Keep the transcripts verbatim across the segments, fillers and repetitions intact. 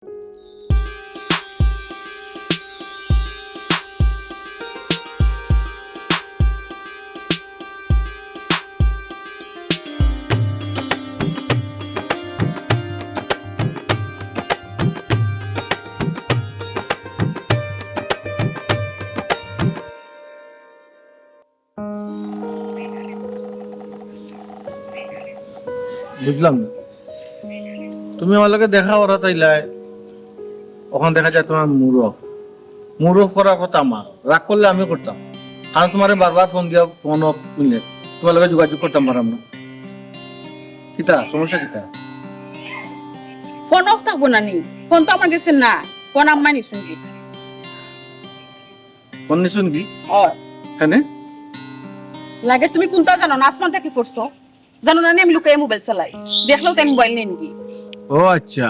বুঝলাম না। তুমি আমার লগে দেখা করাত আইলায়, অখন দেখা যায় তুমার মুড অফ। মুড অফ করার কথা আমার, রাগ করলে আমি করতাম, কারণ তুমারে বারবার ফোন দিয়া ফোন অফ মিলে তুমার লগে যোগাযোগ করতাম পারলাম না। কিতা সমস্যা কিতা? ফোন অফ থাকবো না নি? ফোন তো আমার গেছে না, ফোন আম্মায় নিছইন গি। ফোন নিছইন গি? অয়। কেনে? লাগে তুমি কুনতা জানো না, আসমান থাকি পড়ছো? জানো না নি আমি লুকাইয়া মোবাইল চালাই? দেখলেও তাই মোবাইল নেইন গি। ও আচ্ছা,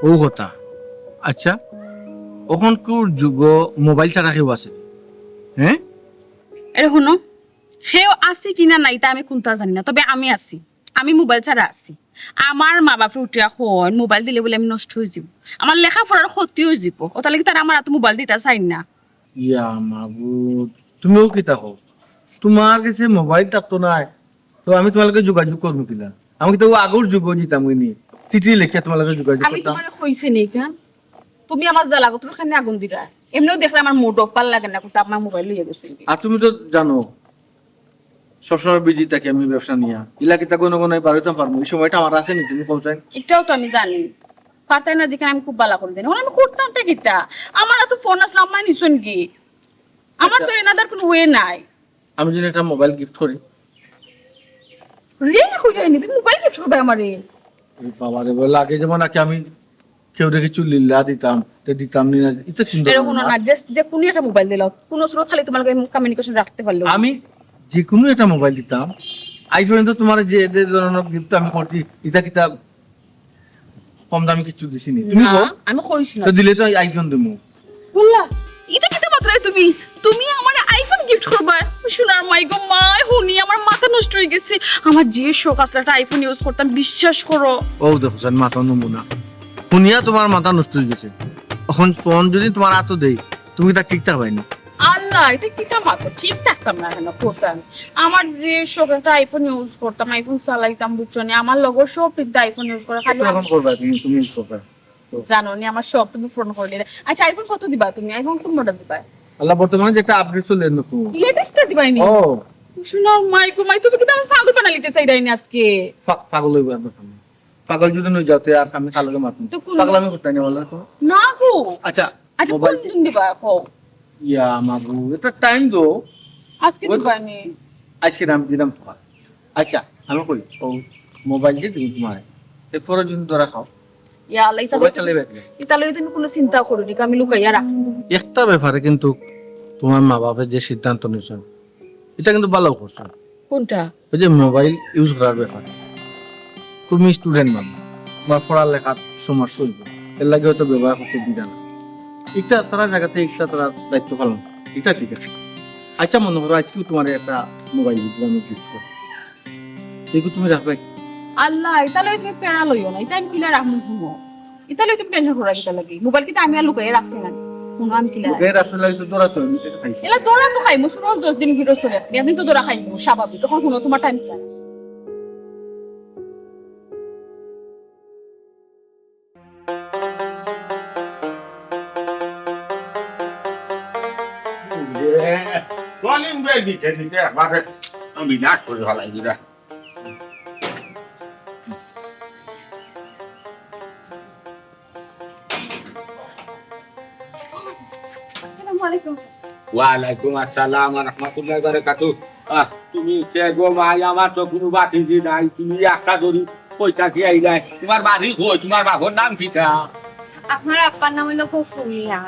অউ কথা। আচ্ছা, অখনকুর যুগো মোবাইল ছাড়া কেউ আছে? হ্যাঁ? এরে হুনো, কেউ আছে কিনা নাই তা আমি কুনতা জানি না, তবে আমি আছি। আমি মোবাইল ছাড়া আছি। আমার মা বাপে উঠিয়া কইন মোবাইল দিলে বুলে আমি নষ্ট অইযিমু, আমার লেখাপড়ার ক্ষতি অইযিবো, অতার লাগি তারা আমার আতো মোবাইল দিতা চাইন না। ইয়া মাবুদ, তুমিও কিতা কও? তুমার গেছে মোবাইল থাকতো নায়, তো আমি তুমার লগে যোগাযোগ করমু কিলা? আমি কিতা অউ আগর যুগো যিতাম গি নি, চিঠি লেখিয়া তুমার লগে যোগাযোগ আমি করতাম। তুমারে কইছি নি কেন? তুমি আমার জ্বালা গতর কেনে আগুন দিরায়? এমনেও দেখরায় আমার মুড অফ, ভালা লাগে না, কুনতা আম্মায় মোবাইল লইয়া গেছইন গি। আর তুমি তো জানো, সবসময় বিজি থাকি আমি ব্যবসা নিয়া। ইলা কিতা ঘন ঘন বারইতাম পারমু? ই সময়টা আমার আছে নি, তুমি কও চাই? ইটাও তো আমি জানি। পারতায় না যেখান আমি খুব ভালা করি জানি। অখন আমি করতামটা কিতা? আমার আতো ফোন আছলো, আম্মায় নিছইন গি। আমার তো আচ্ছা। এনাদার কুনু ওয়ে নাই। আমি যদি একটা মোবাইল গিফট করি? রে, কইরায় নি, তুমি মোবাইল গিফট করবায় আমারে? এ বাবা রে, বলে আগে যেমন নাকি আমি কেউরে কিছু লিল্লা দিতাম, তে দিতাম নি না, ইতা চিন্তা এরে করো হুনো না। না, যে, যে কুনু একটা মোবাইল দিলাও, কুনু স্রোত খালি তুমার লগে কমিউনিকেশন রাখতে পারলে। আমি যে কুনু একটা মোবাইল দিতাম, আইজ পর্যন্ত তুমারে যে, যে ধরনর গিফট আমি করছি, ইতা কিতা কম দামি কিছু দিছি নি? তুমি না, কও? আমি কইছি না। তো দিলে তো আইফোন দিমু। বললা, ইতা কিতা মাতরায় তুমি? তুমি আমারে আইফোন গিফট করবায়? সোনার মাই গো মাই, হুনি আমার মাথা নষ্ট অইগেছে। আমার যে শখ আছলো একটা আইফোন ইউজ করতাম, বিশ্বাস করো। অউ দেখো চাইন, মাতার নমুনা। হুনিয়া তুমার মাথা নষ্ট অইগেছে। অখন ফোন যদি তুমার আতো দেই, তুমি তা ঠিক থাকবায় নি? আল্লাহ, ইতা কিতা মাতো? ঠিক থাকতাম না কেনে, কও চাইন? আমার যে শখ একটা আইফোন ইউজ করতাম, আইফোন চালাইতাম, বুঝছো নি? আমার লগর সব পিদ্দা আইফোন ইউজ করে, খালি তো অখন করবায় তুমি, তুমি ইউজ করবায়। জানো নি, আমার শখ তুমি পূরণ করি দিরায়। আচ্ছা, আইফোন কত দিবা তুমি? আইফোন কুন মডেল দিবা? আল্লাহ, বর্তমানে যেটা আপডেট চলে নতুন। লেটেস্টটা দিবায় নি? ও। সোনার মাই গো মাই, তুমি কিতা আমারে পাগল বানাইলিতে চাইরায় নি আজকে? পা-, পাগল অইবো আর দরকার নাই। পাগল যদি নই যাও, তে আর আমি কার লগে মাতুম। তো কুন পাগল আমি করতাম না, বলো তো। না গো। আচ্ছা, আচ্ছা, মোবাইল কোন দিন দিবা, কও? ইয়া মাবুদ, একটা টাইম দেও। আজকে ওই দিবায় নি? আজকে দাম দিলাম তোমার। আচ্ছা, আমি কই, ও মোবাইল দিয়ে দিবি তোমার। এরপরে যদি ধরা খাও। ইয়া আল্লাহ, ইতা মোবাইল লইয়া চালাইবে তুমি, ইতা লইয়া তুমি কুনু চিন্তা করো না, আমি লুকাইয়া রাখমু। একটা ব্যাপারে কিন্তু তোমার মা বাপে যে সিদ্ধান্ত নিছইন, ইটা কিন্তু ভালা করছইন। কুনটা? অউ যে মোবাইল ইউজ করার ব্যাপারে, তুমি স্টুডেন্ট মানুষ, তোমার পড়ালেখার সমস্যা অইবো, এর লাগি হয়তো ব্যবহার করতে দিতা না। ইটা তারার জাগাতে ইটা তারার দায়িত্ব পালন, ইটা ঠিক আছে। আচ্ছা, মনো করো আইজকে তোমারে একটা মোবাইল দিলাম আমি গিফট করি, ইগু তুমি রাখবায়? আল্লাহ, ইতা লইয়া তুমি প্যারা লইও না, ইতা আমি কিলা রাখমু হুনো। ইতা লইয়া তুমি টেনশন কররায় কিতার লাগি? মোবাইল কিতা আমি আর লুকাইয়া রাখছি না? হুনো আমি কিলা লুকাইয়া রাখছি লাগি তো ধরা তো আমি সেটা খাইছি। ইলা ধরা তো খাইমু, রোজ দশ দিন গিরস্ত রে। একদিন তো ধরা খাইমু, স্বাভাবিক। অখন হুনো, তোমার টাইম কিলা? কলিং বেল দিছে, দিছে, একবারে আমি বিনাশ করে ফেলাই দিলা। আসসালামু আলাইকুম, চাচা। ওয়ালাইকুম আসসালাম ওয়া রাহমাতুল্লাহি ওয়া বারাকাতুহু। আহ, তুমি কে গো মাই? আমার তো কুনু বাতিজি নাই, তুমি একটা ধরি কইতা কি আইলায়? তোমার বাড়ি কই? তোমার বাপর নাম কিতা? আপনার আব্বার নাম অইলো গফুর মিয়া।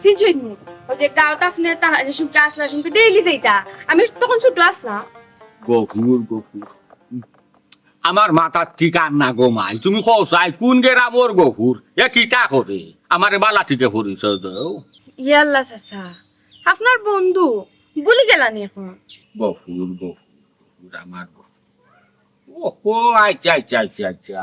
চিনছইন নি? অউ যে গাঁওত আপনে তাহার সঙ্গে আসলা, সঙ্গে ডেইলি যাইতা। আমি তখন ছোট আসলাম। গফুর, গফুর। আমার মাথার ঠিক আর না গো মাই, তুমি কও চাই কুন গেরামর গফুর? এ কিতা করে? আমারে বালা ঠিকে পরিচয় দেও। ইয়াল্লা চাচা, আপনার বন্ধু, ভুলি গেলা নি অখন? গফুর, গফুর, আমার গফুর। ও, ও, আচ্ছা, আচ্ছা, আচ্ছা, আচ্ছা।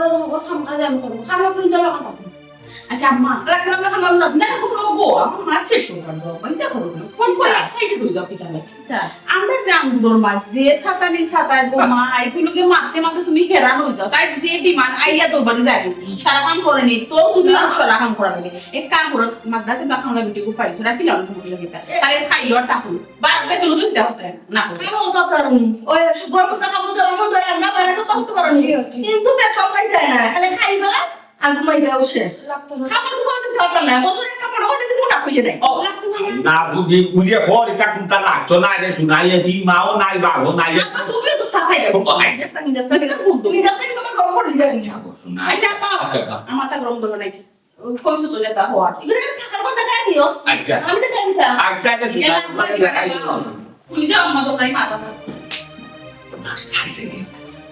ঘরর হকল কাম কাজ আমি করমু, খামখা ফুরিন্তর লাখান থাকমু। আচ্ছা আম্মা, রাখলাম না, খালাম না। না, কোনো গো, আমার মাত শেষ করবার দাও। বন্ধ করো না। ফোন করে excited হয়ে যাও, কিতা লাগে? কিতা? আমরা যে আন্দোলন মাঝে সাতানি সাতায় গো মা, এগুলোকে মারতে মারতে তুমি হেরান হয়ে যাও। তাই যে demand আইয়া দরবারে যাই, সারা কাম করে নি, তো তুমি আর সারা কাম করা লাগে। এক কাম করো, মাদ্রাসে বাপ আমরা ভিডিও ফাইছো, রাখি লাও, সমস্যা কিতা? তাহলে খাইলো আর তা হলো। বাদ বেতন দিতে হতে না। খাবো তো পারুনি। ওই গরম চা খাবো, গরম ধরে রান্না করে তো হতে পারুনি। জি, জি। কিন্তু বেতন পাইতে না, খালি খাইবা আর ঘুমাইবাও শেষ। লাগতো না। কাপড় তো কোনোদিন ধরতাম না। বছরে একটা বড় হলে দিন মোটা হয়ে যায়। ও, লাগতো না। না, তুমি বুঝে পর এটা কোনটা লাগতো না রে, শোনাই এটি মাও নাই, বাবাও নাই। আপা, তুমিও তো সাফাই রাখো। ও, আই। Just, just, just, তুমি just একটু আমার গরম করে দিবে। শোনাই। আচ্ছা, আপা, আচ্ছা, আপা। আমার তা গরম ধরে নাই। ওই কইছো তো যেটা হওয়ার। এগুলো আমি থাকার কথা না দিও। আচ্ছা। আমি তো খাই দিতাম। আচ্ছা, আচ্ছা, শোনাই। এলা আমার দেখাই দিও। ভুলে যাও, আমার দোকানে মাথা আছে। মাছ আছে,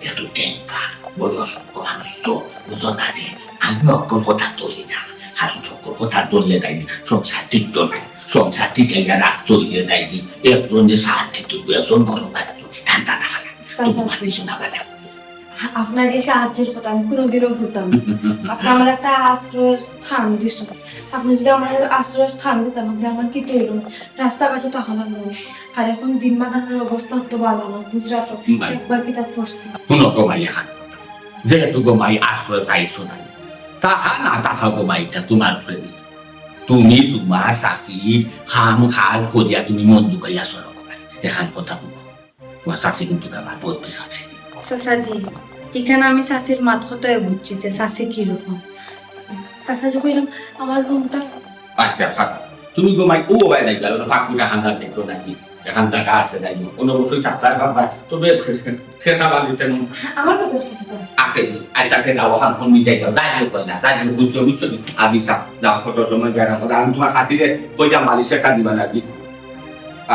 এত টেকা, বয়স, মানুষ তো, বুঝো না রে, আমি অকল কথা ধরি না, আর অকল কথা ধরলে নাই, সংসার টিকতো নাই, সংসার টিকাইয়া রাখতে হইলে নাই, একজনে সাথ দিতে হইবে, একজন গরম লাগে, ঠান্ডা থাকা লাগে, চাচা, তুমি মাতিস না বেটা। আপনার এই সাহায্যের কথা আমি কোনোদিনও ভুলতাম না। আপনি আমার একটা আশ্রয়ের স্থান দিচ্ছেন, আপনি যদি আমার আশ্রয়ের স্থান দিতেন, তাহলে আমার কি তৈরি রাস্তাঘাটে তো তখন আর নেই। আর এখন দিন বাজারের অবস্থা তো ভালো না, বুঝরা তো, হুম, ভাই। একবার কি তার ফোর্স। শুনো গো ভাই, এখন কথা। যেহেতু গো মাই আশ্রয় পাইছো নাই, তাহা না তাহা গো মাইটা তোমার উপরে দিল। তুমি তোমার শাশির খাম খাজ করিয়া তুমি মন জুগাইয়া চলো গো ভাই। এখন কথা বলো। তোমার শাশি কিন্তু আমার বহুত বেশ আছে। চাচাজি, এখানে আমি শাশির মাত কথায় বুঝছি যে শাশি কিরকম। চাচাজি কইলাম, আমার রুমটা আচ্ছা, থাক। তুমি গো মাই, ও ভাই নাই, গেল, ফাঁকুটা হাঙ্গা দেখো নাকি? এখান টাকা আছে নাই, কোনো অবশ্যই থাকতে পারবা। তবে সেটা বাড়িতে নুন আমার তো দরকার আছে। আছে, আর তাকে দাও, ওখান ফোন নিয়ে যাই, দাও, দাঁড়িয়ে কর না, দাঁড়িয়ে বুঝছো, বুঝছো নি? আমি সা-, দাও, কত সময় বেড়া করে, আমি তোমার খাতিরে কইতাম, মালিশ একটা দিবা নাকি?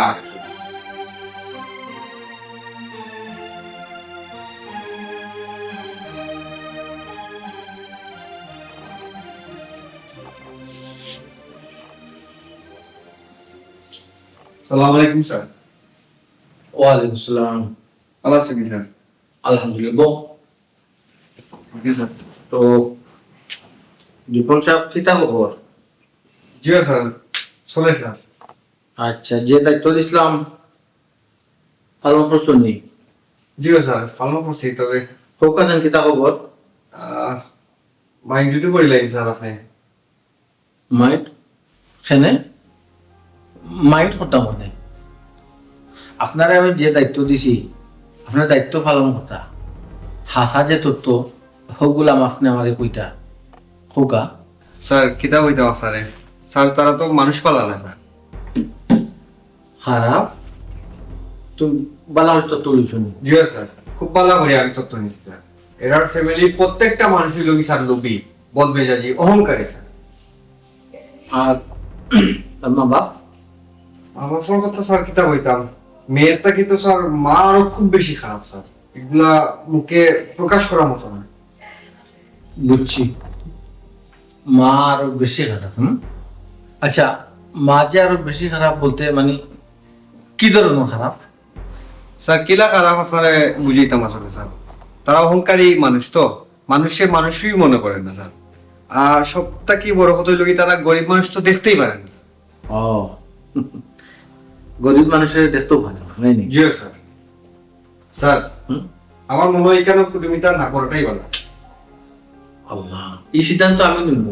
আর সালাম আলাইকুম স্যার। ওয়ালাইকুম সালাম। ভালো আছেন কি স্যার? আলহামদুলিল্লাহ। বল। জি স্যার। তো দীপন সাহেব, কিতা খবর? জি স্যার, চলে স্যার। আচ্ছা, যে দায়িত্ব দিছিলাম, পালন করছো নি? জি স্যার, পালন করছি, তবে ফোকাস আন কিতা খবর? আহ, মাইন্ড যদি করিলাম স্যার আপনি। মাইন্ড? কেনে? মাইন্ড করতাম মানে। আপনারে আমি যে দায়িত্ব দিছি, আপনার দায়িত্ব পালন করতা। হাছা যে তথ্য, হগুলাম আপনি আমারে কইতা। খোকা। স্যার, কিতা কইতাম আপনারে? স্যার, তারা তো মানুষ পালা না, স্যার। খারাপ। তুমি বালা করে তথ্য লইছো নি? জি স্যার, খুব বালা করে আমি তথ্য নিছি স্যার। এরার ফ্যামিলির প্রত্যেকটা মানুষই লগি স্যার লোভী, বদমেজাজি, অহংকারী স্যার। আর তার মা বাপ? মা বাপর কথা স্যার কিতা কইতাম, মেয়ের থাকি তো স্যার মা আরো খুব বেশি খারাপ স্যার, এগুলা মুখে প্রকাশ করার মতো না। বুঝছি, মা আরো বেশি খারাপ। হুম, আচ্ছা, মা যে আরো বেশি খারাপ বলতে মানে কি ধরনের খারাপ? স্যার, কিলা খারাপ আপনারে বুঝাইতাম আসলে স্যার। তারা অহংকারী মানুষ তো, মানুষে মানুষই মনে করেন না স্যার। আর সব থাকি বড় কথা হইল কি, তারা গরিব মানুষ তো দেখতেই পারেন না। ও, গরিব মানুষরে দেখতেও পারে না, নায় নি? জি স্যার। স্যার, হুম? আমার মনে হয় এখানে কুটুমিতা না করাটাই ভালো। আল্লাহ, এই সিদ্ধান্ত আমি নিব।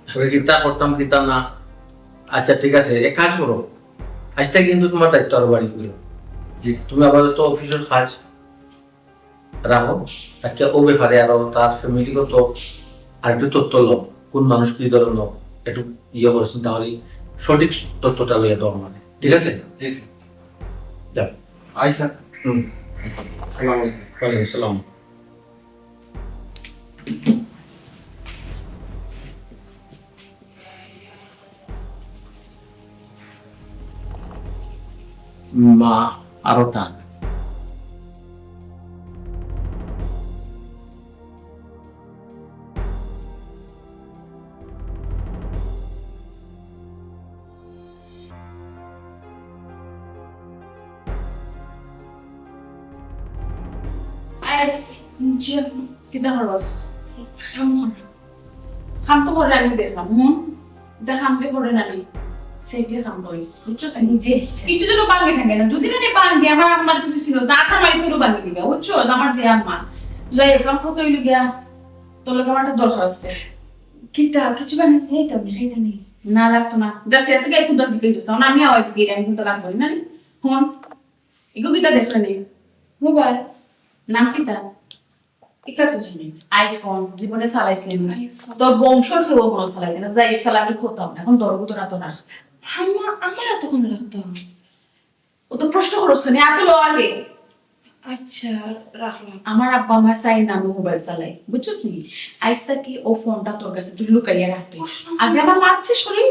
আসলে চিন্তা করতাম কিতা না। আচ্ছা, ঠিক আছে, এক কাজ করো, আজ থেকে কিন্তু তোমার দায়িত্ব আরো বাড়ি দিল। জি। তুমি আপাতত অফিসের কাজ রাখো, রাখিয়া ও ব্যাপারে আরো তার ফ্যামিলিগত আর একটু তথ্য লও, কোন মানুষ কি ধরনের একটু ইয়ে করেছেন, তাহলে সঠিক তথ্যটা লইয়া দেওয়া মানে, ঠিক আছে? জি, স্যার। যাও। আই, স্যার। হুম। আসসালামু আলাইকুম। ওয়ালাইকুম আসসালাম। মা, আরো টান। আরে, জি, কিতা খরচ? কেমন? কাম তো করে আমি দেখলাম। হুম, দেখ, কাম যে করে না নি, সেফলি কাম করিস, বুঝছো? জি, আচ্ছা। কিছু যেন ভাঙে থাকে না, যদি না নি ভাঙে, আমার আমার কিছু ছিল না, আসার মালিক তোরও ভাঙে দিবে, বুঝছো? আমার যে আম্মা, যাই হোক, আমার কত হইল গিয়া, তোর লগে আমার একটা দরকার আছে। কিতা? কিছু বানাই নাই তো আমি, খাইতে নেই। না, লাগতো না। যা, সে থেকে একটু দশ দিকে দিস, তখন আমি আওয়াজ দিই, আমি কিন্তু লাগবো না নি। ফোন, এগো কিতা দেখলে নি? মোবাইল। নাম কিতা? ইকা তো জানি না। আইফোন, জীবনে চালাইছিলি না। আইফোন। তোর বংশর কেউ কোনো চালাইছে না, যাই হোক, চালাবি খতাম। এখন তোর ভিতরে তো রাখ। আমার, আমার এত কোন লাগতো? ও তো প্রশ্ন করছ কেনে? এত লো আগে। আচ্ছা, রাখলাম। আমার আব্বা আমার সাইন নামে মোবাইল চালাই, বুঝছস নি? আইজ থাকি ও ফোনটা তোর কাছে তুই লুকাইয়া রাখবি। আগে আমার মাত শেষ করি।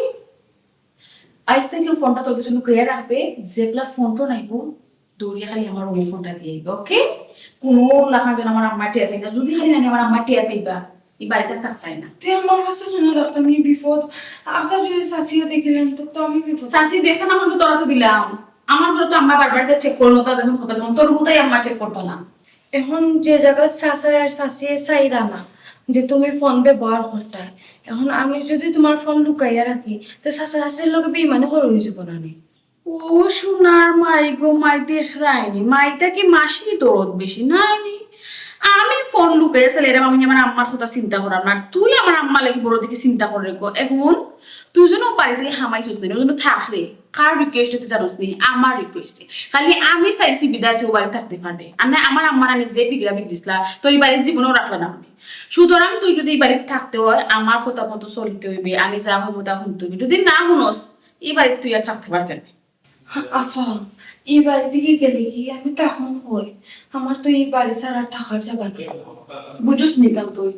আইজ থাকি ও ফোনটা তোর কাছে লুকাইয়া রাখবে, যেবলা ফোন টোন আইবো, দৌড়িয়া খালি আমার রুমে ফোনটা দিয়া আইবে, ওকে? কোনো লাখান যেন আমার আম্মা টের পাই না, যদি খালি নানি আমার আম্মা টের পাইবা, এই বাড়িতে আর থাকতাই না। তুই আমার কাছে কেন রাখতাম এই বিপদ? আকাশ যদি চাচিও দেখিলেন তো, তো আমি বিপদ। চাচি দেখে না, আমার তো তোরা তো দিলাম। আমার ঘরে তো আম্মা বারবার চেক করলো, তা দেখুন কথা যখন তোর মতোই আম্মা চেক করতো না। এখন যে জায়গা চাচা আর চাচিয়ে চাইরা না যে তুমি ফোন ব্যবহার করতায়, এখন আমি যদি তোমার ফোন লুকাইয়া রাখি, তো চাচা চাচির লগে বেইমানি করে হয়ে যাবো না নি? ও সোনার মাই গো মাই, দেখরায়নি, মাইটা কি মাসি দরদ বেশি নাইনি? আমি ফোন লুকাইয়া চাইলে এরম আমি আমার আম্মার কথা চিন্তা করাম না, আর তুই আমার আম্মা লাগি বড় দেখি চিন্তা করে গো। এখন তুই যেন বাড়ি থেকে হামাইছস না, ওই জন্য থাক রে। কার রিকোয়েস্টে তুই জানোস নি? আমার রিকোয়েস্টে। খালি আমি চাইছি বিদায় তুই ও বাড়ি থাকতে পারবে। আর না আমার আম্মা নানি যে বিগড়া বিগ দিসলা, তোর এই বাড়ির জীবনেও রাখলা না আমি। সুতরাং তুই যদি এই বাড়িতে থাকতে হয়, আমার কথা মতো চলতে হইবে, আমি যা হইব তা শুনতে হইবে। যদি না শুনস, এই বাড়িতে তুই আর থাকতে পারতে না। আফা, এই বাড়ি থেকে গেলে কি আমি তখন কই? আমার তো এই বাড়ি ছাড়া আর থাকার জায়গা নেই। বুঝোস নি কেন তুই?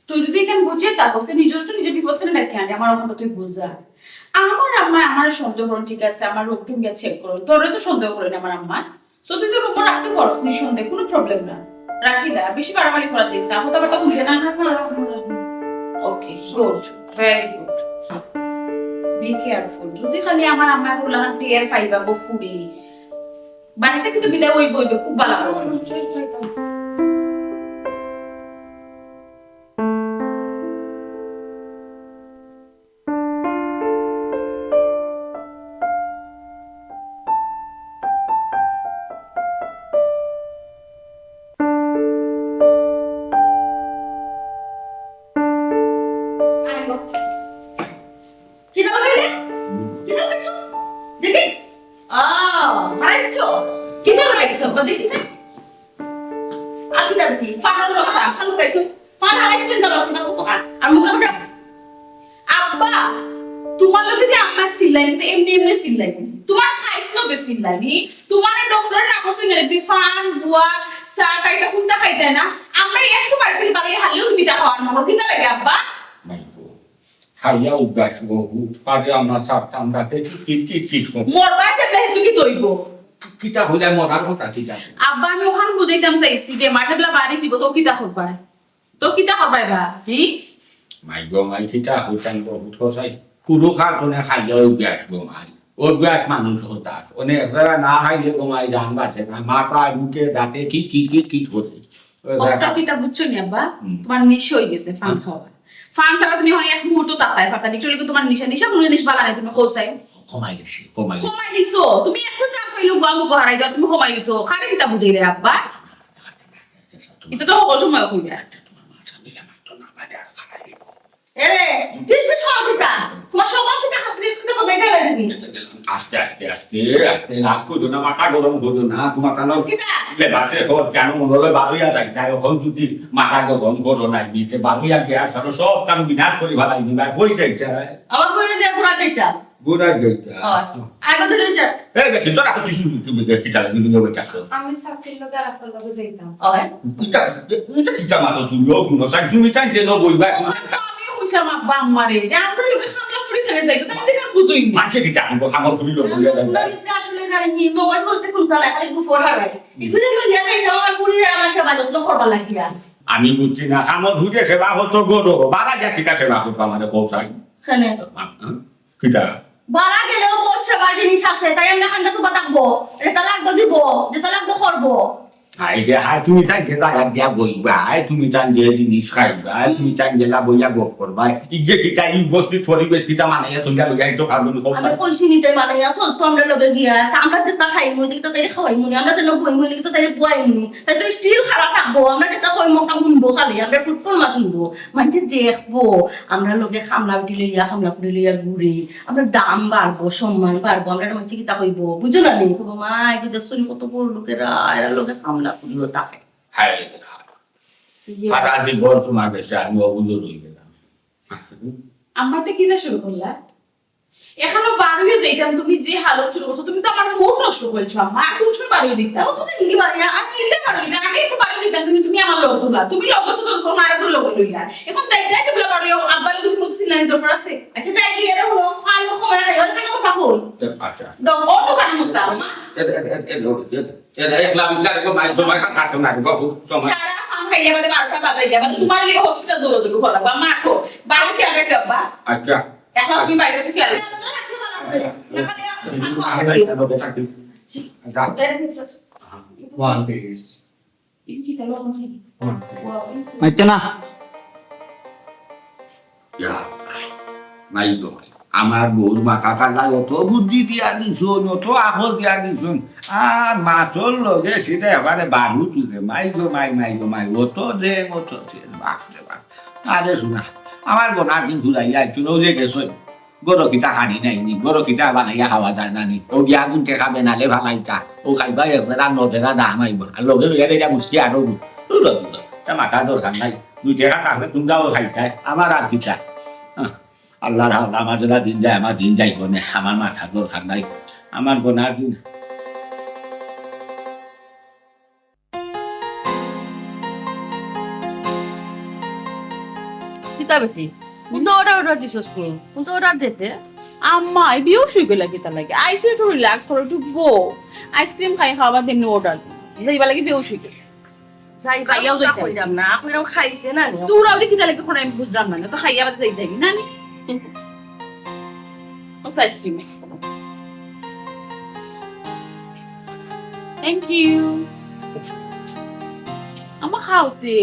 তুই যদি এখানে বুঝে থাকস, তুই নিজের উপর নিজে বিপদ ফেলে রাখি আনে, আমার ওখান তুই বুঝা। আমার আম্মা আমার সন্দেহ করুন, ঠিক আছে, আমার রোগ টুক গিয়া চেক করুন, তোরে তো সন্দেহ করেন আমার আম্মা। So তুই তো রুমে রাখতে পারস নিঃসন্দেহে, কোনো প্রবলেম না। রাখি না, বেশি বাড়াবাড়ি করার চেষ্টা, কথাবার্তা বলতে না। না, না, রাখবো, রাখবো। Okay, good, very good. Be careful. যদি খালি আমার আম্মা বললাম টের পাইবা গো ফুড়ি, বাড়িতে কিন্তু বিদায় ওই বইবে, খুব ভালো হবে। টের পাইতাম। কিতা লাগাইলে? কিতা লাগাইছো? দেখি। আ, হারাইছো? কিতা লাগাইছো? দেখি। আর কিতা দেখি? ফাটার রসা, আসাম খাইছো? ফান হারাইছো না, রসা তো আর মুখে উঠে। আব্বা, তোমার লগে যে আম্মা চিল্লাইনি, তো এমনি এমনি চিল্লাইনি। তোমার খাইছ লগে চিল্লাইনি। তোমার ডক্টরে না করছে না, তুমি ফান, গুয়া, চা খাইতা, কোনটা খাইতা না? আমরা একটু বাড়ি থেকে বাড়ি হারলেও তুমি তা খাওয়ার মনে কিতা লাগে, আব্বা? নাই গো। খাইয়া অভ্যাস গো, হুট পারে আমরা সারতাম রাতে কিট কিট কিট কিট করে। মরবা যে আপনি হেতু কি তৈব? কিতা হইলে মরার কথা কিতা? আব্বা, আমি ওখান বুঝাইতাম চাইছি, বেমার থাকলে বাড়ি জীব তো কিতা করবা? তো কিতা করবা এবার? হি? মাই গো মাই, কিতা হইতাম গো, হুট কষাই। পুরো খাতনে খাইয়া অভ্যাস গো মাই। অভ্যাস মানুষ হতাশ। অনেক বেলা না খাইলে গো মাই জান বাঁচে না। মাথা, বুকে, দাঁতে কিট কিট কিট কিট করে। ওটা কিতা বুঝছো নি আব্বা? হুম। তোমার নিশা হয়ে গেছে ফান খাওয়া। ফান ছাড়া তুমি এখন এক মুহূর্ত তাকায় পারতা না। একটু হলে তোমার নিশা, নিশা কোনো জিনিস বালা নাই, তুমি কও চাই। কমাই দিছি, কমাই দিছি। কমাই দিছো? তুমি একটু চান্স পাইলে গো আমুক হারাই দাও, তুমি কমাই দিছো। খালি কিতা বুঝাই রে আব্বা? এটা তো সকল সময় কইবে। এরে, বিশ বিশ করো কিতা? তোমার স্বভাব কিতা, হাসলে কিতা বদলাই গেলে তুমি? আস্তে, আস্তে, আস্তে, আস্তে, রাগ করো না, মাথা গরম করো না, তোমার কানো কিতা? লেবাসে কর, কেন মনে হলো বারুইয়া যাইতা, এখন যদি মাথা গরম করো না, দিতে বারুইয়া গিয়া সারো সব কাম বিনাশ করি ভালাই দিবা, কই যাইতা? আমার ফোনে দিয়ে ঘুরা দিতা। ঘুরা দিতা। হয়। আগে ধরে যা। এই বেটি, তোরা তো কিছু কিতা লাগি নিয়ে বইতাছ? আমি শাস্তির লগে আর আপনার লগে যাইতাম। হয়। এটা, এটা কিতা মাতো তুমি? ও কোনো সাইড তুমি তাই যে নবই ভাই। আমি কইছিলাম আব্বা আম্মারে যে আমরা লোকে খামলা ফুরি খেলে যাই, তাই দেখে বুঝুই নি। মাঝে কিতা আমি খামলা ফুরি লোক বলে যাই। তোমরা ভিতরে আসলে না কি মোবাইল বলতে কোনটা লাগে, খালি গুফর হারাই। এগুলো লইয়া যাই তো আমার ফুরি আর আমার সেবা যত্ন করবা লাগিয়া। আমি বুঝছি না, খামলা ফুরি সেবা হতো গরো, বাবা যা কিতা সেবা করবা মানে পৌঁছাই। কেন? কিতা? বারা গেলেও বউর সেবার জিনিস আছে, তাই আমরা খান্দা তুবা থাকবো, যেটা লাগবো দিব, যেটা লাগবো করবো। হায় রে হায়, তুমি তাইন যে জাগা দিয়া বইবায়, তুমি তাইন যে জিনিস খাইবায়, তুমি তাইন যেলা বইয়া গফ করবায়, ইগে কিতা ই উপস্থিত পরিবেশ কিতা মানাইয়া চলিয়া লইয়া আইছো খাবো নি, কও আমি চাই। কইছি নি তাই মানাইয়া চলতো আমরার লগে গিয়া, তা আমরা যেতা খাইমু, ইতা তাইরে খাওয়াইমু নি, আমরা যেতা বইমু, ইতা তাইরে বওয়াইমু নি, তাই তো still খাড়া থাকবো, আমরা যেতা কইমু অতা হুনবো খালি, আমরা ফুটফুল মাত হুনবো, মানষে দেখবো, আমরার লগে কামলা বেটি লইয়া, কামলা ফুড়ি লইয়া ঘুরে, আমরার দাম বাড়বো, সম্মান বাড়বো, আমরারে মানষে কিতা কইবো, বুঝো না নি? কইবো, "মাই গো, দেখছো নি কত বড় লোকেরা, এরার লগে কামলা ফুড়িও থাকে।" হায় রে হায়। ইয়ে। আর আজ এই বল তোমার কাছে আমি অবুঝ রই গেলাম। আম্মা, তে কিতা শুরু করলা? এখনো বার অইয়া যাইতাম, তুমি যে হালত শুরু করছো, তুমি তো আমার mood নষ্ট করছো, আম্মা। আর কোন সময় বার অইয়া দিতাম? ও, তুমি কি বার অইয়া? আমি নিলে বার অইতাম, আমি একটু বার অইয়া দিতাম, তুমি, তুমি আমার লগ তুলা, তুমি লগ দোষ দোষ মারা করে লগ লইলা। এখন যাই যাই যে বলে বার অইয়া, আব্বা তুমি কত চিল্লানি দরকার আছে? আচ্ছা, যাই কি এরে হলো, ফালু সময় হয়, ওই ফালু মশা কই? আচ্ছা। দাও, অন্য ফালু মশা, আম্মা। এ, এ, এ, এ, এ, এ, এ, একলা বিকলা রেখো, মাই সময় খান কাটো না, রেখো, খুব সময়। সারা খান খাইয়া বাদে বারোটা বাজাই যাবা, তোমার লিগে হসপিটাল দৌড়াদৌড়ি করা লাগবা, মাঠো। বাইরে কি আর রাখবা? আচ্ছা। এখন তুমি বাইরে থেকে আর যা। মাইতে না। ইয়া, মাই গো, আমার বউর মাথাত আল্লায় অত বুদ্ধি দিয়া দিছইন, অত আকল দিয়া দিছইন, আর মাতর লগে সিধা এবারে বারু তুলে, মাই গো মাই, মাই গো মাই, অত যে, অত যে, বাপ রে বাপ। আরে শুনা, আমার বোন একদিন ঘুরাইয়া আইছিল, ও যে গেছে, গরো কিতা খানি নাই নি, গরো কিতা বানাইয়া খাওয়া যায় না নি, ও গিয়া আগুন টেকা বেনালে ফালাইতা, ও খাইবা এক বেলা ন বেলা দাম আইব, আর লগে লগে এটা মুশকিল আরো দূর, দূর, দূর, তা মাথা দরকার নাই, দুই টেকা কামে তোমরাও খাইতায়, আমার আর কিতা। আহ, আল্লাহর হাওলা, আমার যেলা দিন যায়, আমার দিন যাইব নে, আমার মাথা দরকার নাই, আমার বোনার দিন। কিতা বেটি? কোনটা অর্ডার, অর্ডার দিছস নি? কোনটা অর্ডার দিতে? আম্মা, এই বেহুশ অই গেলা কিতা লাগি? আইছো একটু রিল্যাক্স করো, একটু বও। আইসক্রিম খাই, খাওয়ার বাদে এমনে অর্ডার দিই। যাইবা লাগি বেহুশ অই গেলা। যাইবা খাইয়াও কথা যাইতাম। কইরাম না, কইরাম খাইতে না নি। তোরা ওরে কিতা লাগি করে আমি বুঝলাম না, না তো খাইয়া বাদে যাইতাম না নি। ও আইসক্রিম। Thank you. আমার খাওতে।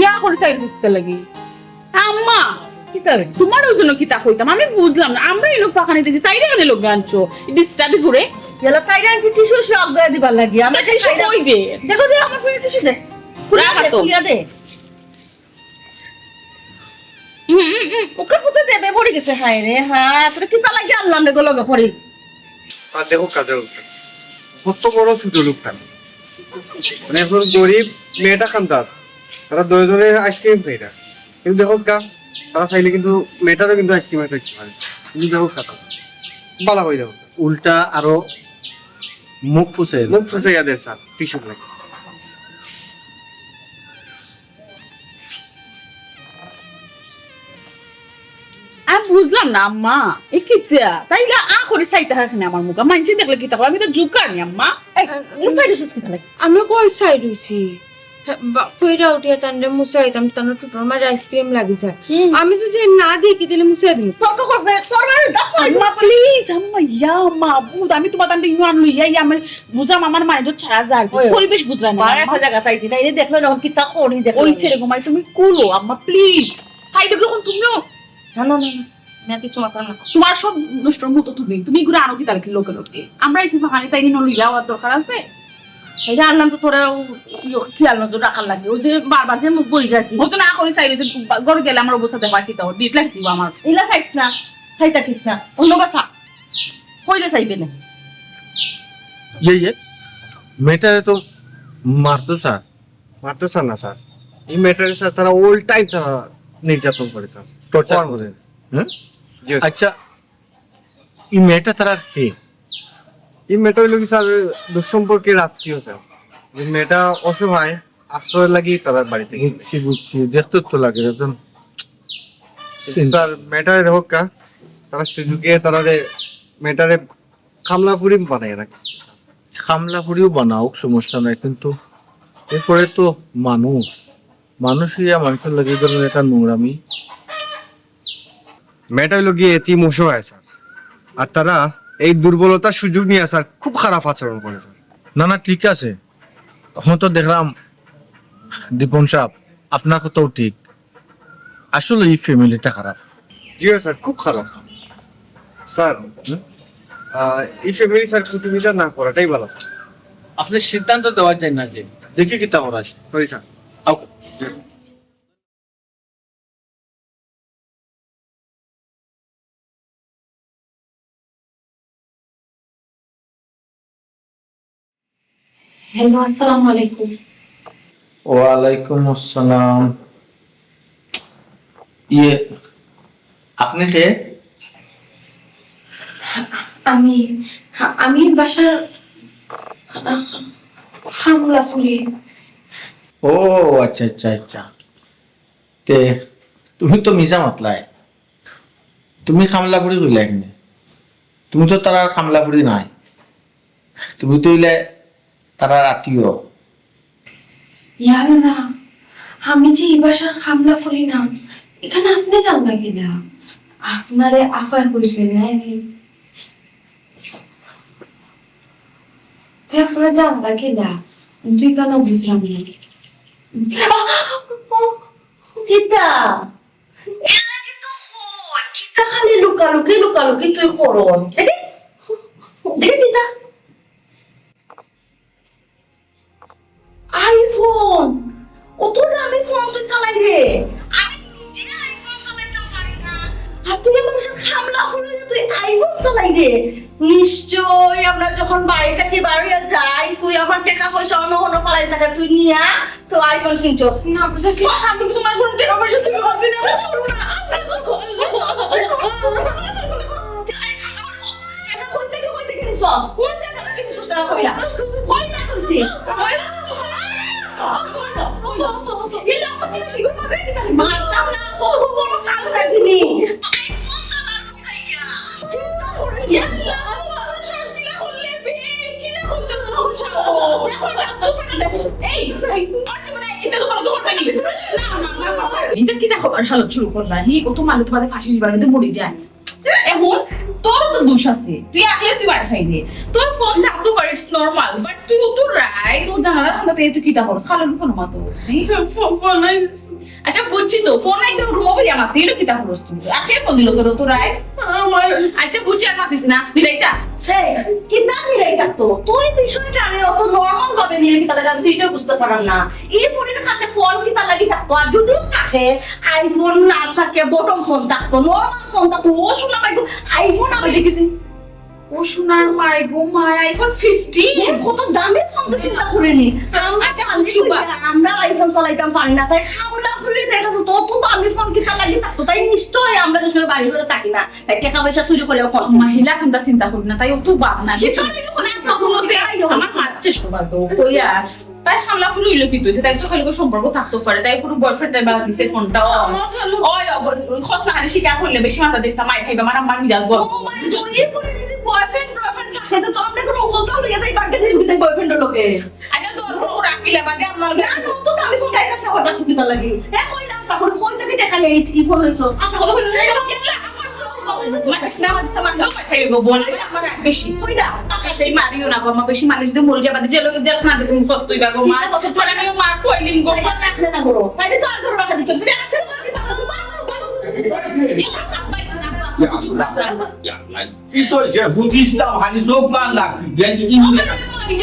ইয়া করে চাইল সুস্থ লাগি। আম্মা, কিতা রে? তোমার ওই জন্য কিতা কইতাম? আমি বুঝলাম না। আমরা এলো ফাঁকানি দিছি, তাইরে এনে লগে আনছো। ডিস্টার্বি ঘুরে। গেল তাইরে আনতে টিস্যু সব গয়ে দিবার লাগি। আমরা তাই টিস্যু কই দে? দেখো দে, আমার ফোনে টিস্যু দে। খুলিয়া দে, খুলিয়া দে। হুম, হুম, হুম। ওকে পুজো দেবে পড়ে গেছে। হায় রে, হ্যাঁ, তোর কিতা লাগি আনলাম রে গো লগে পড়ি। আর দেখো কাজের অবস্থা। কত বড় ছোট লোকটা। মানে এখন গরিব মেয়েটা খান্দার। তারা দুইজনে আইসক্রিম খাইরা। কিন্তু দেখো গা, তারা চাইলে কিন্তু মেয়েটারও কিন্তু আইসক্রিম খাইতে পারে। কিন্তু দেখো কথা। বালা হয়ে যাবো। উল্টা আরো মুখ ফুসে মুখ ফুসাইয়া দের স্যার, টিস্যু লাগে। আমি বুঝলাম না আম্মা, এ কিতা? তাইলে আ করি চাইতা থাকে না আমার মুখে। মানষে দেখলে কিতা কয়? আমি তো জুকানি আম্মা। এই, এই সাইডে সুস কিতা লাগে? আমি কই সাইড হইছি? হ্যাঁ, বা-, কইরা উঠিয়া তানরে মুছাইতাম, তানর ঠোঁটর মাঝে আইসক্রিম লাগি যায়। হুম। আমি যদি না দেখি, তাহলে মুছাই দিমু। তোর তো করছে, তোর বাড়ি দাঁত পড়ে। আম্মা, প্লিজ, আম্মা, ইয়া মাবুদ, আমি তোমার দাম ইনো আনলো, ইয়া, ইয়া, আমার বুঝলাম, আমার মাইন্ড ছাড়া যায়। ওই, পরিবেশ বুঝলাম না, বারে আম্মা। একটা জায়গা চাইছি না, এই দেখলো না, এখন কিতা করি দেখলো ওই না। সেরকম, আইসা তুমি কুলো, আম্মা, প্লিজ। খাই দেখো এখন তুমিও। না, না, না, না, আমি আর কিচ্ছু মাতাম না। তোমার সব নষ্টর মতো তুমি, তুমি এগুলো আনো কি তার কি লোকে লোকে? আমরা এসে ফাঁকানি তাই নিয়ে লইয়া আওয়ার দরকার আছে? এটা আনলাম তো তোরা ও, ইয়ো, খেয়াল নজর রাখার লাগে। ওই যে বারবার যে মুখ বই যায় কি? ও তো না করে চাইবে যে বা-, ঘরে গেলে আমার অবস্থা দেখা কি তো, ডিট লাগি দিব আমার। ইলা চাইস না, চাই থাকিস না। অন্য কথা। কইলে চাইবে না। ইয়ে, ইয়ে, মেয়েটারে তো মারতো স্যার। মারতো স্যার না স্যার। এই মেয়েটারে স্যার তারা all time তারা নির্যাতন করে স্যার। Torture করার করে। মধ্যে। হুম? জি স্যার। আচ্ছা, এই মেয়েটা তারা কে? এই মেয়েটা হইলো কি স্যার, দুঃসম্পর্কের আত্মীয় স্যার। এই মেয়েটা অসহায়, আশ্রয় লাগি তারা বাড়িতে গেছে। বুঝছি, বুঝছি। দেখতে তো লাগে একজন। স্যার, মেয়েটারে দেখউক্কা, তারা সুযোগে তারারে, মেয়েটারে খামলা ফুরি বানাই রাখে। খামলা ফুরিও বানাউক, সমস্যা নাই, কিন্তু এরপরে তো মানুষ, মানুষ অইয়া মানুষর লগে এই ধরনের একটা নোংরামি। মেয়েটা অইলো গিয়া এতিম অসহায় স্যার, আর তারা এই দুর্বলতার সুযোগ নিয়া স্যার খুব খারাপ আচরণ করে স্যার। না, না, ঠিক আছে। অখন তো দেখলাম দীপন সাব, আপনার কথাও ঠিক, আসলে এই ফ্যামিলিটা খারাপ। জি স্যার, খুব খারাপ স্যার। হুম? আহ, এই ফ্যামিলি স্যার কুটুমিটা না করাটাই ভালো স্যার। আপনে সিদ্ধান্ত দেওয়া যায় না যে, দেখি কিতা করা যায়। Sorry sir. আও। হ্যালো, আসসালামু আলাইকুম। ওয়ালাইকুম আসসালাম। ইয়ে, আপনি কে? আমি, আমি বাসার খামলা ফুরি। ও, আচ্ছা, আচ্ছা, আচ্ছা। তে, তুমি তো মিছা মাতলায়। তুমি খামলা ফুরি কইলায় কেনে? তুমি তো তারার খামলা ফুরি নায়। তুমি তো অইলে তারার আত্মীয়। ইয়া আল্লাহ, আমি যে ই বাসার খামলা ফুরি না, ইখান আপনে জানলা কিলা? আপনারে আফায় কইছে, নায় নি? তে আপনারে জানলা কিলা? আমি তো ইখানও বুঝলাম না। কিতা? এর আগে তো কই, কিতা খালি লুকালুকি, লুকালুকি তুই করস? দেখি, দেখি কিতা? iPhone! অত দামি ফোন তুই চালাইরে? আমি নিজে iPhone চালাইতাম পারি না। আর তুই আমার বাসার খামলা ফুরি, তুই iPhone চালাইরে? নিশ্চয় আমরা যখন বাড়ি থাকি বারইয়া যাই, তুই আমার টেকা পয়সা অন্য কোনো ফালাই থাকে, তুই নিয়া তো iPhone কিনছস। না, বুঝছি। আমি তোমার কোনো টেকা পয়সা চুরি করছি না, আমি চুরি না। এটা কই থেকে, কই থেকে কিনছস? কোন জায়গা থেকে কিনছস না কইলা? কইলা কইছি। কইলা? কইলা? কইলা? কইলা? মারতাম না, বড় বড় কান রাখিনি। চিন্তা করে, ইয়া আল্লাহ, আমার শ্বাস কিলা করলে বে, কিলা করলে আমার শ্বাস? এই, এই, আর জীবনে এটা তো কোনো দরকার নেই। না, না, না, না। এটা কিতা খবর হালত শুরু করলা? হি, ও তো মারলে তোমাদের ফাঁসি দিবার মধ্যে মরে যায়। এখন তোর তো দোষ আছে, তুই একলে তুই মার খাইলে। তোর ফোন থাকতো পারে, it's normal, but তুই তো রাইট, ও দাঁড়া, আমরা পেয়ে তুই কিতা করস? খালো কি কোনো মাতো? ফোন, ফোন নাই। আচ্ছা, বুঝছি তো, ফোন নাই, যখন রুমো বইয়া মারতে, এটা কিতা করস তুই? আখে ফোন দিল তোর, তোর রাইট? আমার আচ্ছা, বুঝছি, আর মাতিস না, বিদায়টা। এই, কিতা মিলাই থাকতো? তুই বিষয়টা আরে অত নরমাল ভাবে নিলে কিতা লাগে? আমি তো এটাও বুঝতে পারলাম না। এই ফোনের কাছে ফোন কিতা লাগি থাকতো? আর যদিও থাকে, iPhone না থাকে, বটম ফোন থাকতো, নরমাল ফোন থাকতো। ও শোনা ভাই, iPhone আমি দেখেছি। ও শোনার মাই গো মাই, iPhone fifteen? এ, কত দামি ফোন তো চিন্তা করিনি। আমরা আচ্ছা, মানুষ বুঝছি, বা- কইরা, আমরা iPhone চালাইতাম পারি না, তাই খামলা ফুরি দেখা যেত, অত দামি ফোন কিতা লাগি থাকতো? তাই নিশ্চয় আমরা যে সময় বাড়ি ঘরে থাকি না, তাই টাকা পয়সা চুরি করে ফোন। মহিলা কোনটা চিন্তা করি না, তাই অত বাপ না। সে কারণে তো কোনো না, কোনো মতে আমার মাত শেষ করবা তো, কইয়া। তাই খামলা ফুরি অইলো কিতা অইছে? তাই তো খালি সম্পর্ক থাকতো পারে, তাই পুরো বয়ফ্রেন্ড তাই বাদ দিছে ফোনটা। ও, আমার ভালো। ওই, ওই, খোঁজ না হানি স্বীকার করলে বেশি মাথা দিস না, মাই খাইবা, আমার আম্মার মিজাজ বল। ও মাই, তো এই ফুরি যদি বয়ফ্রেন্ড, বয়ফ্রেন্ড থাকে, তো আমরা কোনো হলতা হইয়া তাই বাকি দিন দিতে বয়ফ্রেন্ড লোকে। আচ্ছা, তোর কোনো রাখিলে বাদে আমার না, না, তো আমি ফোন কাছে হঠাৎ তুমি তার লাগি। এ, কই না, আশা করি, কই থেকে দেখা নেই, ই ফোন হইছো? আচ্ছা, বলো, বলো, বলো। মাতিস না, মাতিস না, মাতিস না, মাতিস না, বল, আমার আর বেশি। কই না? বেশি মারিও না গো, মা, বেশি মারলে যদি মরে যাবা, জেল, জেল না দিলে তুমি ফস তুইবা গো, মা। এটা কত তোরা আমি মা কইলিম গো। তাই রাখলে না গো, তাই তো আর গো রাখা দিত। তুমি আছে, তোমার কি ভালো, তোমার ভালো। ইয়া আল্লাহ, ইয়া আল্লাহ। কি তো যে বুঝিস না, হানি চোখ কান রাখ, বেন ইংলিশ।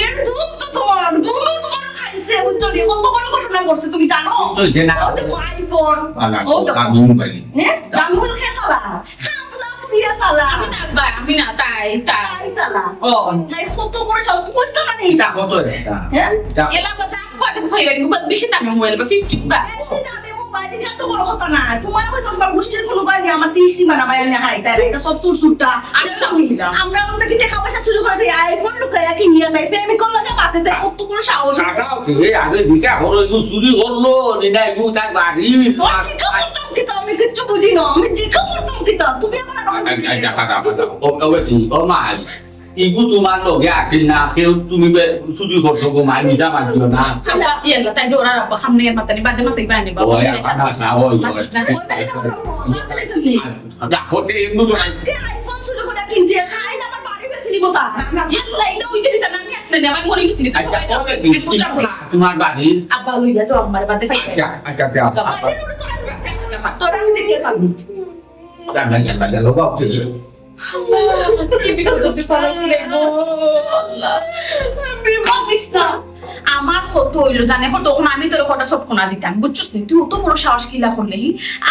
এর দুধ তো তোমার, দুধ তোমার খাইছে, বুঝছো নি? কত বড় ঘটনা ঘটছে তুমি জানো? তো যে না। ও তো iPhone। আলা, ও তো দামি মোবাইল। হ্যাঁ? দামি হলো খেয়ে চালা। খামলা ফুরিয়া চালা। আমি না, ভাই, আমি না, তাই, তাই। তাই চালা। ও। তাই কত বড় সাহস, বুঝতে পারি। এটা কত এটা? হ্যাঁ? এটা এলা কথা আব্বা তুমি কইবেন, বেশি দামি মোবাইল বা fifty বা। বেশি দামি মোবাইল। এটা তো বড় কথা না। তোমার ওই তোমার গোষ্ঠীর কোনো বাড়ি আমার তিরিশ সীমানা বাইরে নিয়ে হারাইতে, এটা সব চুর চুরটা। আমি তো বুঝলাম। আমরা ওখান থেকে টাকা পয়সা চুরি করে দেই, iPhone লুকাইয়া কিনিয়া দেই, প্রেমিকর লগে মাতে দেয়, কত বড় সাহস। কাকা, তুমি আগে জিজ্ঞা করো, এগু চুরি করলো, নি না এগু তার বাড়ি। ও, জিজ্ঞা করতাম কি তো, আমি কিচ্ছু বুঝি না, আমি জিজ্ঞা করতাম কি তো, তুমি আমার আগে আচ্ছা, জিজ্ঞা আচ্ছা, করো। খারাপ, খারাপ। ও, ও, ও, ও, মা, ইগু তোমার লগে আছিল না, কেউ তুমি বে-, চুরি করছো গো, মা, মিছা মাতিও না। আল্লাহ, ইয়া আল্লাহ, তাই ডোরার আব্বা, সামনে এর মাতানি, বাদে মাতাই বানি, বাবা। ওই, আর কাটা আসা, ওই, ওই। মাতিস না। ওই, তাই তো, ওই, তাই তো, ওই। আচ্ছা, হতে এমনি তো আজকে iPhone চুরি করে কিনছে, খাই না, আমার বাড়ি বেশি নিব তা। ইয়া আল্লাহ, ইলা ওই দিন আমি আসলে না, আমি মরে গেছি। আচ্ছা, ওই দিন, একটু যাবো। তোমার বাড়ি? আব্বা, লইয়া যাও, আমার বাদে খাই। আচ্ছা, আচ্ছা, আচ্ছা, আচ্ছা। যাও। তোরা আমি দেখে পাবি। জানলা, জানলা, জানলা, বাবা, ঠিক আছে। আল্লাহ, কি বিপদ তুই ফালাইছলে গো, আল্লাহ, বিপদ দিস না। আমার কত অইলো জানে, কত তখন আমি তোর কটা সব কোনা দিতাম, বুঝছস নি? তুই অত বড় সাহস কিলা করলে, হি?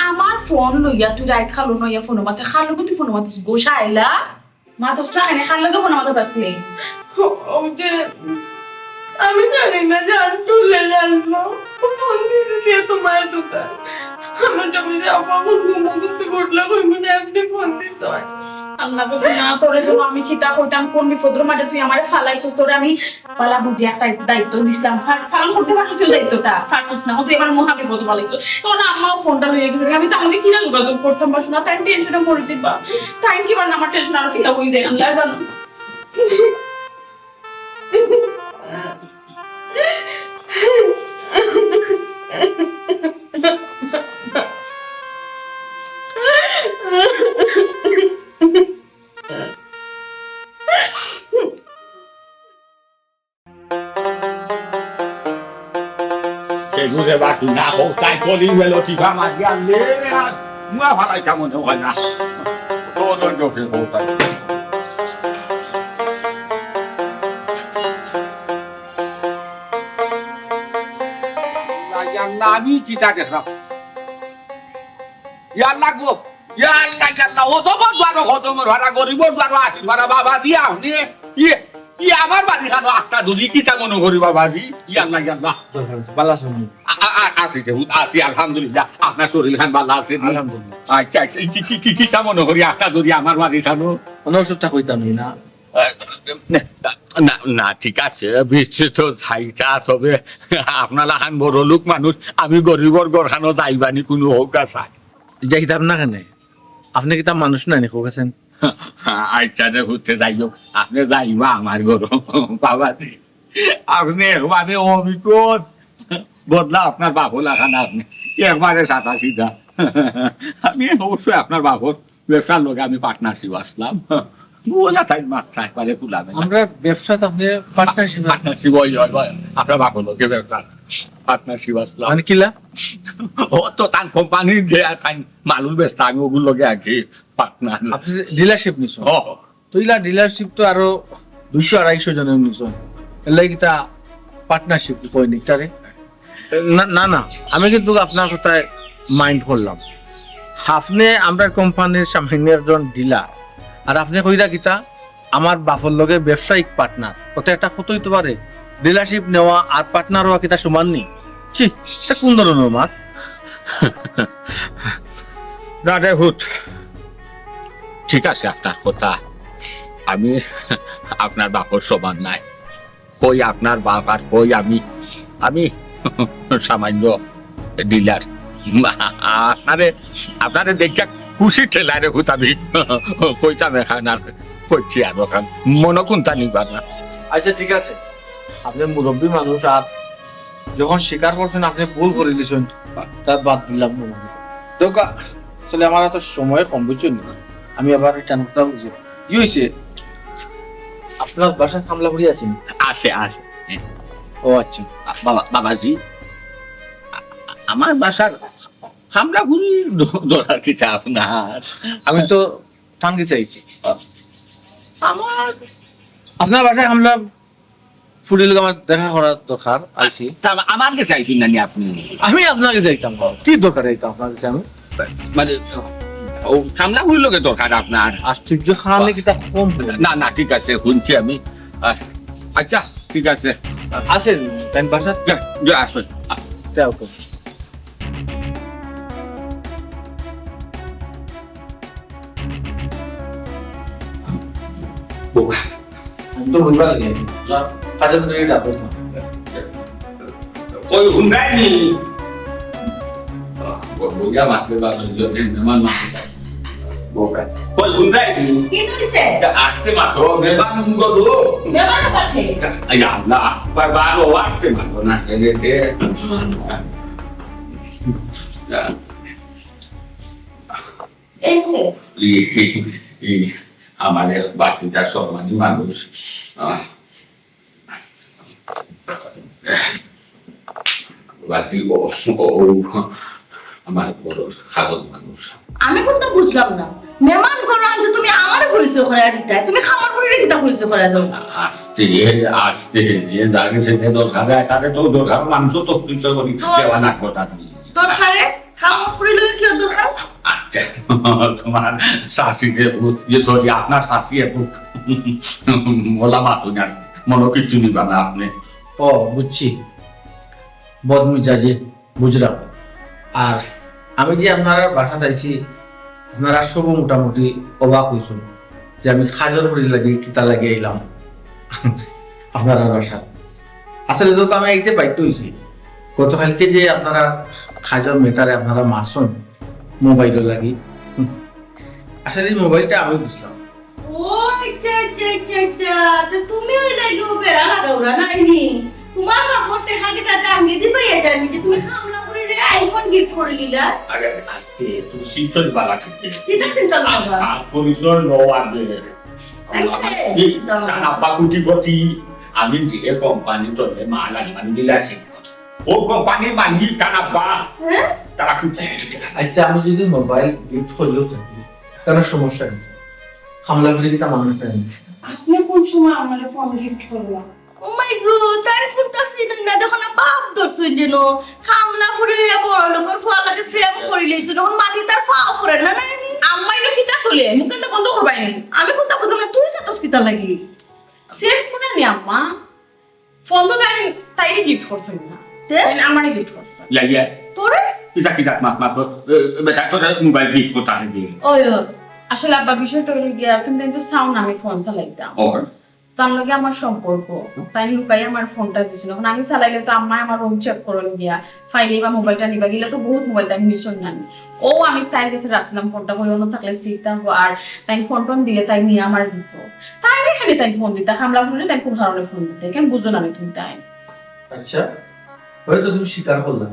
আমার ফোন লইয়া তুই রাইত খালো নইয়া ফোন মাতে, খালো তুই ফোন মাতে গোসা আইলা, মা তোর সাথে খানে খালো গো ফোন মাতে আসলে। ওই যে, আমি জানি না যে আন্টু লেগে আসলো। ও ফোন দিছে সে তোমার দোকান। আমি তো বুঝি, আপা, আমার ঘুম ঘুম তো ঘটলো, কই মনে আপনি ফোন দিছ। আল্লাহ গো, শোনা, তোরে তো আমি কিতা কইতাম, কোন বিপদের মাঝে তুই আমারে ফালাইছস, তোরে আমি বালা বুঝি একটা দায়িত্ব দিছিলাম, ফা-, পালন করতে পারছিস না দায়িত্বটা, পারছিস না, ও তুই আমার মহা বিপদ ফালাইছস। এখন আম্মাও ফোনটা লইয়া গেছে, আমি তাহলে কিনা যোগাযোগ করতাম বা শোনা, তাই টেনশনে মরেছি বা, তাই কি বার আমার টেনশন আরো কিতা হয়ে যায়, আল্লাহ জানো। সে বুঝে বাসি না হোক, তাই করি হলো টিকা মারি আনলে আর মুয়া ফালাই কেমন হয় না। তো ধৈর্য ফের বসাই। না, না, আমি কিতা দেখলাম? ইয়াল্লা গো, ইয়াল্লা, ইয়াল্লা, ও তো বড় বড় খতমর ভাড়া, গরিবর ভাড়া, আশির ভাড়া, বাবা দিয়া, আপনি, ইয়ে, ইয়ে আমার বাড়ি খানো আটটা দুলি, কিতা মনে করি বাবাজি? ইয়াল্লা, ইয়াল্লা। দরকার আছে, বালা শুনি। আ-, আ-, আ-, আছি, দেখুন, আছি, আলহামদুলিল্লাহ। আপনার শরীর খান বালা আছে নি? আলহামদুলিল্লাহ। আচ্ছা, আচ্ছা, কি, কি, কি, কিতা মনে করি আটটা দুলি আমার বাড়ি খানো? কোনো অসুবিধা কইতাম নি না। না, না, না, ঠিক আছে, বিস্তৃত চাইতা, তবে আপনারা খান বড় লোক মানুষ, আমি গরিবর ঘর খানো যাইবানি কোনো হোক আছে। যাইতাম না কেনে? আপনি কিতা মানুষ নানি, হোক আছেন? আচ্ছা রে, হুতে যাই হোক, আপনি যাইবা আমার ঘর, বাবাজি, আপনি একবারে অবিকল, বদলা আপনার বাপ লাখান আপনি, একবারে সাদা সিধা। আমি অবশ্যই আপনার বাপর ব্যবসার লগে আমি পার্টনারশিপ আসলাম। ওলা তাই মাত্র একবারে কুলাবে না। আমরা ব্যবসাত আপনি পার্টনারশিপ? পার্টনারশিপ, ওই, ওই, ওই। আপনার বাপর লগে ব্যবসা পার্টনারশিপ আসলাম। মানে কিলা? ও তো তার কোম্পানির যে আর তাই মালুর ব্যবসা, আমি ওগুর লগে আছি পার্টনার। আপনি ডিলারশিপ নিছেন? ও। তো ইলা ডিলারশিপ তো আরো দুইশো আড়াইশো জনে নিছেন। এর লাগি কিতা পার্টনারশিপ কইনি তারে? না, না, না, আমি কিন্তু আপনার কথায় মাইন্ড করলাম। আপনি আমরার কোম্পানির সামান্য একজন ডিলার, আর আপনি কইরা কিতা আমার বাপর লগে ব্যবসায়িক পার্টনার, ওতে একটা কত হইতে পারে? ডিলারশিপ নেওয়া আর পার্টনার হওয়া কিতা সমান নি? ছি, এটা কোন ধরনের মাত? না রে হুত, ঠিক আছে আপনার কথা, আমি আপনার বাপর সমান নাই। কই আপনার বাপ আর কই আমি, আমি সামান্য ডিলার। আপনারে, আপনারে দেখিয়া খুশি ঠেলায় রে হুত আমি কইতাম এখান আর কইছি আর ওখান। মনো কুন্তা নিবা না। আচ্ছা, ঠিক আছে, আপনি মুরব্বী মানুষ, আর যখন স্বীকার করছেন আপনি ভুল করি দিছেন, তার বাদ দিলাম না। দোকা, আসলে আমার তো সময় কম, বুঝছেন? আমি আবার রিটার্ন করতে বুঝি। কি হয়েছে? আপনার বাসার কামলা বুড়ি আছে নি? আছে, আছে। ও আচ্ছা। বাবা, বাবাজি, আ-, আমার বাসার কামলা বুড়ির দ-, দরকার কিতা আপনার? আমি তো টান দিতে চাইছি। আমার আপনার বাসায় কামলা ফুড়ির লগে আমার দেখা করার দরকার, আইছি। তা আমার কাছে আইছুন না নি আপনি? আমি আপনার কাছে আইতাম, কি দরকার আইতাম আপনার কাছে আমি? মানে, ও কামলা ফুড়ির লগে দরকার আপনার? আশ্চর্য, খানে কিতা কম হলো? না, না, ঠিক আছে, শুনছি আমি। আহ, আচ্ছা, ঠিক আছে। আছেন, তাই বাসাত? যা, যা, আসুন। তা ওকে। আমি তো বুঝবার লাগে। যা, কাজের করে ডাকো না। কই হুন্ডাই নি? বইয়া মাতলে বা মেহমান মাতলে। কই হুন্ডাই নি? কি কইছে? আসতে মাতো, মেহমান মুখ দো। মেহমান পাঠে। ইয়া আল্লাহ, বারবার ও আসতে মাতো না, কেন যে? এই যে। ই, ই, আমার এক বাতিজা সম্মানী মানুষ। আহ, বাতি ও, ও, ও, আমার বড় খাজন মানুষ। আমি কোনটা বুঝলাম না। মেহমান ঘরো আনছো তুমি আমারে পরিচয় করাইয়া দিতায়, তুমি খামার ফুরিরে কিতা পরিচয় করাইয়া দাও? আস্তে, আস্তে, যে যার গেছে যে দরকার যায়, তারে তো দরকার, মানুষও তো পরিচয় করি, তো দেওয়া না কথা দিয়ে। দরকারে? খামার ফুরি লগে কি দরকার? আচ্ছা, তোমার শাশি যে ভূত, ইয়ে, sorry, আপনার শাশি এখন মোলা মাতুন আর মনো কিচ্ছু নিবা না আপনি। ও, বুঝছি। বদমিজাজি, বুঝলাম। আর আমি যে আপনারার বাসাত আইছি, আপনারা সব মোটামুটি অবাক হইছেন যে আমি খাজর ফুরি লাগি, কিতা লাগি আইলাম আপনারার বাসাত। আসলে তো আমি আইতে বাধ্য হইছি। গতকালকে যে আপনারা খাজর মেটারে আপনারা মারছেন মোবাইলর লাগি, হুম, আসলে এই মোবাইলটা আমি বুঝলাম। ও আচ্ছা, আচ্ছা, আচ্ছা, আচ্ছা। তো তুমি ওই লাগি ও বেড়া লাগাও না, নাইনি? তোমার বাপর টেকা কিতা জাঙ্গি দিবাই জানি যে তুমি খামলা ফুরিরে iPhone gift করি দিলা? আরে আস্তে, তুমি চিন্তা বালা ঠিক নেই। কিতা চিন্তা বালা? আর পরিচয় লও আগে। আচ্ছা, এই চিন্তা বালা। তার আব্বা কোটিপতি, আমি যে কোম্পানি চলে মাল আনি মানে ডিলারশিপ। ও কোম্পানির মালিক তার আব্বা। হ্যাঁ? তারা কোটি। আচ্ছা, আমি যদি মোবাইল গিফট করিও থাকি, তাহলে সমস্যা নেই। খামলা ফুরি কিতা মানুষ নাই। আপনি কোন সময় আমারে ফোন গিফট করলা? ও মাই গড, তার কোনটা চিনেন না? দেখো না, বাপ ধরছইন যেন। খামলা ফুরি হইয়া বড় লোকের ফুয়া লাগে প্রেম করি লইছইন। এখন মাটি তার ফাও ফুরে না, না নি? আম্মাই না কিতা চলে? মুখটা বন্ধ করবাই নি? আমি কোনটা বুঝলাম না, তুই সাতস কিতা লাগি? সেট কোনা নি আম্মা? ফোন তো তাই, তাইরে গিফট করছইন না। তে? তাই আমারে গিফট করছইন। ইয়া, ইয়া। তোরে? ইটা কি জাত মাত মাত? এ, বেটা, তোর মোবাইল গিফট করতে আসে কি? ওই, ওই। আসলে আব্বা বিষয়টা হইল গিয়া, তুমি তো চাও না আমি ফোন চালাইতাম। ওর? তার লগে আমার সম্পর্ক, তাই লুকাই আমার ফোনটা দিছিল। এখন আমি চালাইলে তো আম্মায় আমার রুম চেক করইন গিয়া, ফাইলে বা মোবাইলটা নিবা গেলে তো বহুত মোবাইল তাই নিছইন না নি। ও আমি তাইর গেছে রাখছিলাম ফোনটা, কই অন্য থাকলে সিটটা হো, আর তাই ফোন টোন দিলে তাই নিয়া আমার দিত। তাই এখানে তাই ফোন দিতা, খামলা ফোন দিলে তাই কোন কারণে ফোন দিতে, কেন বুঝো না নি তুমি তাই? আচ্ছা, হয়তো তুমি স্বীকার করলা,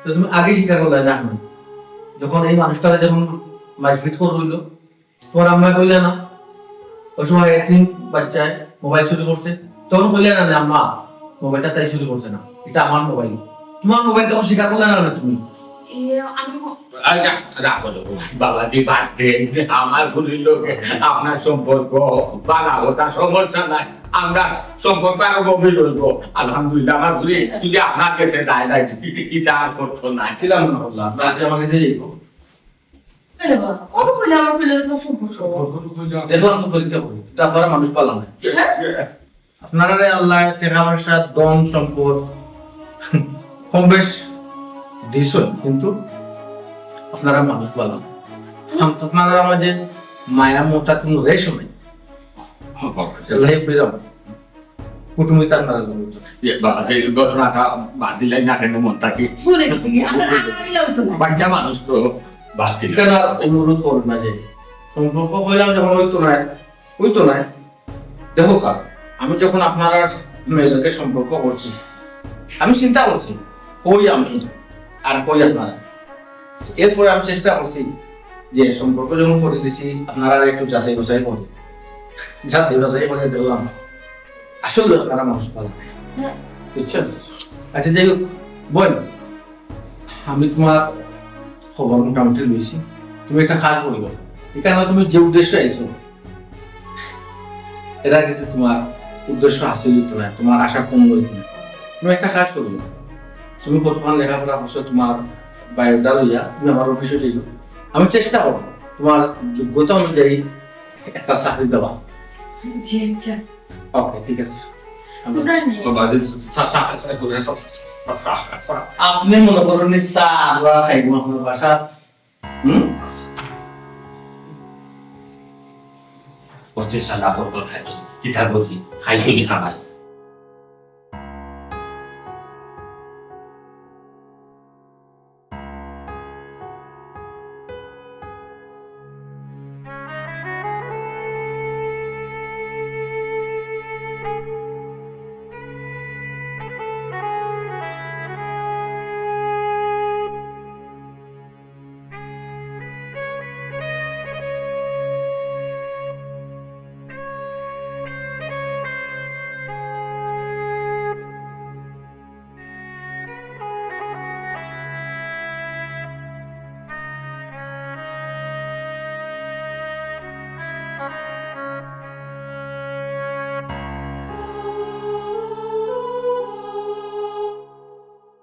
তো তুমি আগে স্বীকার করলা না এখন, যখন এই মানুষটারে যখন মারপিট করইল, তোমার আম্মায় কইলা না? ওই সময় এতিম বাচ্চায় মোবাইল চুরি করছে, তখন কইলা না, "না, আম্মা, মোবাইলটা তাই চুরি করছে না, এটা আমার মোবাইল।" তোমার মোবাইল তখন স্বীকার করলা না তুমি? ইয়ে, আমি হ- আরে না, রাখো, রাখো। বাবাজি, বাদ দেন। আমার ফুরির লগে আপনার সম্পর্ক, বালা কথা, সমস্যা নাই। আমরা সম্পর্ক আরো গভীর হইব। আলহামদুলিল্লাহ, আমার ফুরি যদি আপনার গেছে যায় না, এটা আর করতো না। কিলাম না করলাম, আপনি আমার গেছে যাইব। কেন বা? ও কইলে আমার ফুরির লগে তোমার সম্পর্ক? দেখলাম তো পরীক্ষা করি, এটা আপনারা মানুষ পালা না। হ্যাঁ? আপনারারে আল্লাহ টেকা পয়সা, ধন সম্পদ কম বেশ দিছইন, কিন্তু আপনারা মানুষ পালা না। আম-, আপনারা মাঝে মায়া মমতা কোনো রেশ নাই। আল্লাহ ফিরাম। কুটুমি তার নারে বলতো। ইয়ে, বাবা, সেই ঘটনাটা বাদ দিলাই না কেন মন থাকি? ভুলে গেছি, আমরা আর কইলেও তো না। বাচ্চা মানুষ তো বাদ দিলাই। কেন আর অনুরোধ করো না যে সম্পর্ক কইলাম যখন হইতো না, হইতো না। দেখো কা, আমি যখন আপনার আর মেয়ের লগে সম্পর্ক করছি, আমি চিন্তা করছি, কই আমি আর কই আপনারা। এরপরে আমি চেষ্টা করছি যে সম্পর্ক যখন করে দিছি, আপনারা একটু যাচাই বাছাই করে, যাচাই বাছাই করে দেখলাম, আসলে আপনারা মানুষ ভালো। হ্যাঁ। বুঝছেন? আচ্ছা, যাই হোক, বোন, আমি তোমার খবর মোটামুটি লইছি। তুমি একটা কাজ করিও, এখানে তুমি যে উদ্দেশ্যে আইছো, এরা গেছে তোমার উদ্দেশ্য হাসিল হইতো না, তোমার আশা পূর্ণ হইতো না। তুমি একটা কাজ করিও, তুমি বর্তমান লেখাপড়া করছো, তোমার বায়োডাটা লইয়া তুমি আমার অফিসে যাইও। আমি চেষ্টা করবো তোমার যোগ্যতা অনুযায়ী একটা চাকরি দেওয়া। জি, আচ্ছা। ওকে, ঠিক আছে। আমি ওটা নিয়ে। বাবা, যে সা-, সা-, সা-, সা-, সা-, সা-, সা-, সা-, আপনি মনে করেন নি চা আমরা খাইবো আপনার বাসা? হুম? কত সালা কত খাইতো, কিতা বুঝি, খাইতো নি খাবার।